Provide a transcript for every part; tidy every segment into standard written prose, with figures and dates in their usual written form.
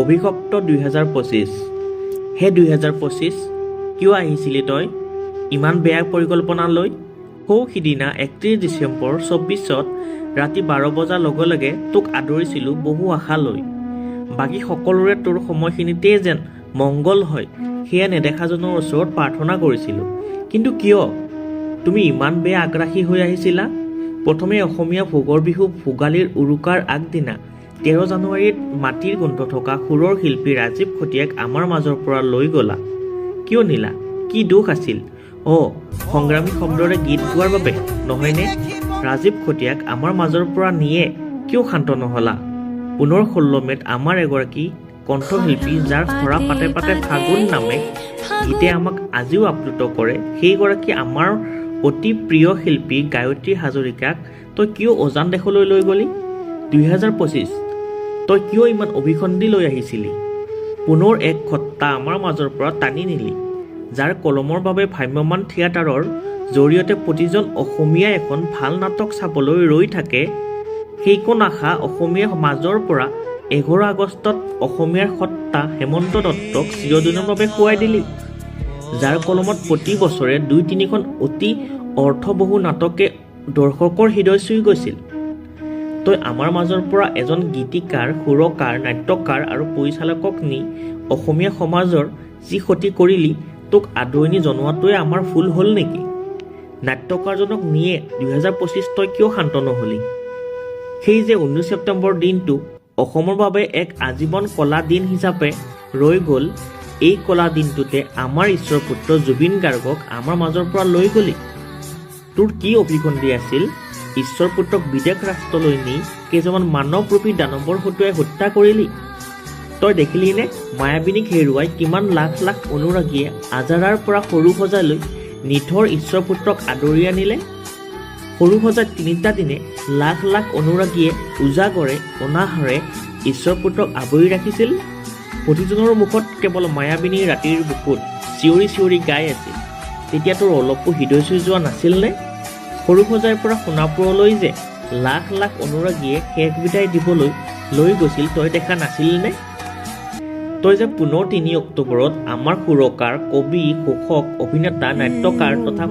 অভিশপ্ত 2025। হে 2025, কিয় আহিছিলি তই ইমান বেয়া পৰিকল্পনা লৈ? সৌ সিদিনা 31 ডিচেম্বৰ 24ত ৰাতি 12 বজাৰ লগে লগে তোক আদৰিছিলোঁ বহু আশা লৈ। বাকী সকলোৰে তোৰ সময়খিনিতেই যেন মংগল হয়, সেয়া নেদেখাজনৰ ওচৰত প্ৰাৰ্থনা কৰিছিলোঁ। কিন্তু কিয় তুমি ইমান বেয়া আগ্ৰাসী হৈ আহিছিলা? প্ৰথমে অসমীয়া ভোগৰ বিহু ভোগালীৰ উৰুকাৰ আগদিনা 13 জানুৱাৰীত মাটিৰ গোন্ধ থকা সুৰৰ শিল্পী ৰাজীৱ খটিয়াক আমাৰ মাজৰ পৰা লৈ গ'লা। কিয় নিলা? কি দোষ আছিল? অ', সংগ্ৰামী শব্দৰে গীত গোৱাৰ বাবে নহয়নে? ৰাজীৱ খটিয়াক আমাৰ মাজৰ পৰা নিয়ে কিয় ক্ষান্ত নহলা? পুনৰ 16 মে'ত আমাৰ এগৰাকী কণ্ঠশিল্পী, যাৰ সৰা পাতে পাতে ফাগুন নামে গীতে আমাক আজিও আপ্লুত কৰে, সেইগৰাকী আমাৰ অতি প্ৰিয় শিল্পী গায়ত্ৰী হাজৰিকাক তই কিয় অজান দেশলৈ লৈ গ'লি? 2025, তই কিয় ইমান অভিসন্ধি লৈ আহিছিলি? পুনৰ এক সত্তা আমাৰ মাজৰ পৰা টানি নিলি, যাৰ কলমৰ বাবে ভ্ৰাম্যমাণ থিয়েটাৰৰ জৰিয়তে প্ৰতিজন অসমীয়াই এখন ভাল নাটক চাবলৈ ৰৈ থাকে। সেইকণ আশা অসমীয়াৰ মাজৰ পৰা 11 আগষ্টত অসমীয়াৰ সত্তা হেমন্ত দত্তক চিৰদিনৰ বাবে শুৱাই দিলি। যাৰ কলমত প্ৰতি বছৰে দুই তিনিখন অতি অৰ্থবহু নাটকে দৰ্শকৰ হৃদয় চুই গৈছিল। তই আমাৰ মাজৰ পৰা এজন গীতিকাৰ, সুৰকাৰ, নাট্যকাৰ আৰু পৰিচালকক নি অসমীয়া সমাজৰ যি ক্ষতি কৰিলি, তোক আদৰণি জনোৱাটোৱে আমাৰ ভুল হ'ল নেকি? নাট্যকাৰজনক নিয়ে 2025, তই কিয় ক্ষান্ত নহলি? সেই যে 19 ছেপ্টেম্বৰ দিনটো অসমৰ বাবে এক আজীৱন কলা দিন হিচাপে ৰৈ গ'ল, এই কলা দিনটোতে আমাৰ ঈশ্বৰ পুত্ৰ জুবিন গাৰ্গক আমাৰ মাজৰ পৰা লৈ গ'লি। তোৰ কি অভিসন্ধি আছিল? ঈশ্বৰ পুত্ৰক বিদেশ ৰাষ্ট্ৰলৈ নি কেইজনমান মানৱৰূপী দানৱৰ হতুৱাই হত্যা কৰিলি। তই দেখিলিনে মায়াবিনীক হেৰুৱাই কিমান লাখ লাখ অনুৰাগীয়ে আজাৰাৰ পৰা সৰুসজাইলৈ নিথৰ ঈশ্বৰ পুত্ৰক আদৰি আনিলে? সৰুসজাইত তিনিটা দিনে লাখ লাখ অনুৰাগীয়ে উজাগৰে অনাহাৰে ঈশ্বৰ পুত্ৰক আৱৰি ৰাখিছিল। প্ৰতিজনৰ মুখত কেৱল মায়াবিনী ৰাতিৰ বুকুত চিঞৰি চিঞৰি গাই আছিল। তেতিয়া তোৰ অলপো হৃদয় চুই যোৱা নাছিলনে? সৰুসজাইৰ পৰা সোণাপুৰলৈ যে লাখ লাখ অনুৰাগীয়ে শেষ বিদায় দিবলৈ লৈ গৈছিল, তই দেখা নাছিলিনে? তই যে পুনৰ 3 অক্টোবৰত আমাৰ সুৰকাৰ, কবি, ঘোষক, অভিনেতা, নাট্যকাৰ তথা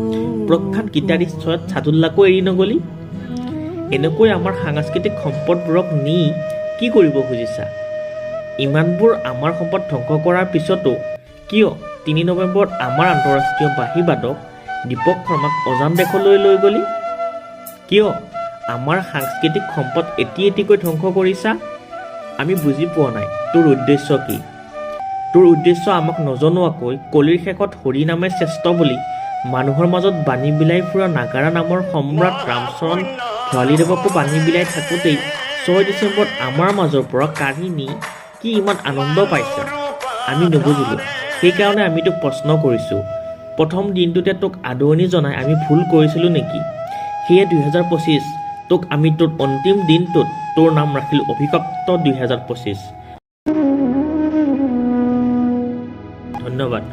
প্ৰখ্যাত গীটাৰিষ্ট চৈয়দ চাদুল্লাকো এৰি নগলি। এনেকৈ আমাৰ সাংস্কৃতিক সম্পদবোৰক নি কি কৰিব খুজিছা? ইমানবোৰ আমাৰ সম্পদ ধ্বংস কৰাৰ পিছতো কিয় 3 নৱেম্বৰত আমাৰ আন্তঃৰাষ্ট্ৰীয় বাঁহীবাদক দীপক শৰ্মাক অজান দেশলৈ লৈ গ'লি? কিয় আমাৰ সাংস্কৃতিক সম্পদ এটি এটিকৈ ধ্বংস কৰিছা? আমি বুজি পোৱা নাই তোৰ উদ্দেশ্য কি। তোৰ উদ্দেশ্য আমাক নজনোৱাকৈ কলিৰ শেষত হৰি নামে শ্ৰেষ্ঠ বুলি মানুহৰ মাজত বাণী বিলাই ফুৰা নাগাৰা নামৰ সম্ৰাট ৰামচৰণ ভৰালীদেৱকো বাণী বিলাই থাকোঁতেই 6 ডিচেম্বৰত আমাৰ মাজৰ পৰা কাঢ়ি নি কি ইমান আনন্দ পাইছা, আমি নুবুজিলোঁ। সেইকাৰণে আমি তোক প্ৰশ্ন কৰিছোঁ, প্ৰথম দিনটোতে তোক আদৰণি জনাই আমি ভুল কৰিছিলোঁ নেকি? সেয়ে 2025, তোক আমি তোৰ অন্তিম দিনটোত তোৰ নাম ৰাখিলোঁ অভিশপ্ত 2025। ধন্যবাদ।